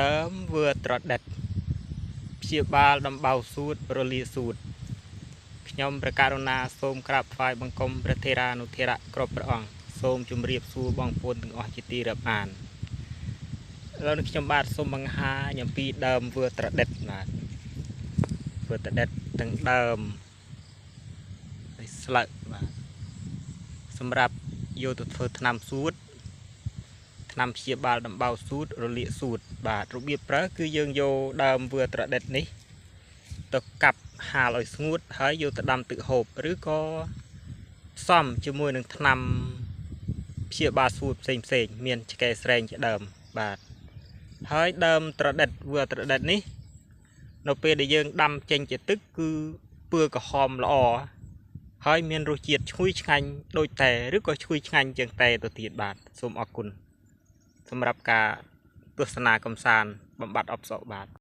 ដើមវឿត្រដិតព្យាបាលដំបៅសួតរលាសួតខ្ញុំព្រះករុណាសូមក្រាបថ្វាយបង្គំព្រះថេរានុថេរៈគ្រប់ព្រះអង្គសូមជម្រាបសួរបងប្អូនទាំងអស់ជាទីរាប់អានឥឡូវនេះខ្ញុំបាទសូមបង្ហាញអំពីដើមវឿត្រដិតបាទវឿត្រដិតទាំងដើមហើយស្លឹកបាទសម្រាប់យកទៅធ្វើថ្នាំសួតថ្នាំព្យាបាលដំបៅសួតរលាកសួតបាទរបៀបប្រើគឺយើងយកដើមវឿត្រដិតនេះទៅកាប់ហាលឲ្យស្ងួតហើយយកទៅដាំទឹកហូបឬក៏ផ្សំជាមួយនឹងថ្នាំព្យាបាលសួតផ្សេងផ្សេងមានឆ្កែស្រែងជាដើមបាទហើយដើមត្រដិតវឿត្រដិតនេះនៅពេលដែលយើងដាំចេញជាទឹកគឺពណ៌ក្រហមល្អហើយមានរសជាតិឈ្ងុយឆ្ងាញ់ដូចតែឬក៏ឈ្ងុយឆ្ងាញ់ជាងតែទៅទៀតបាទសូមអរគុណសម្រាប់ការទស្សនាកំសាន្តបំបត្តិអផ្សុកបាទ។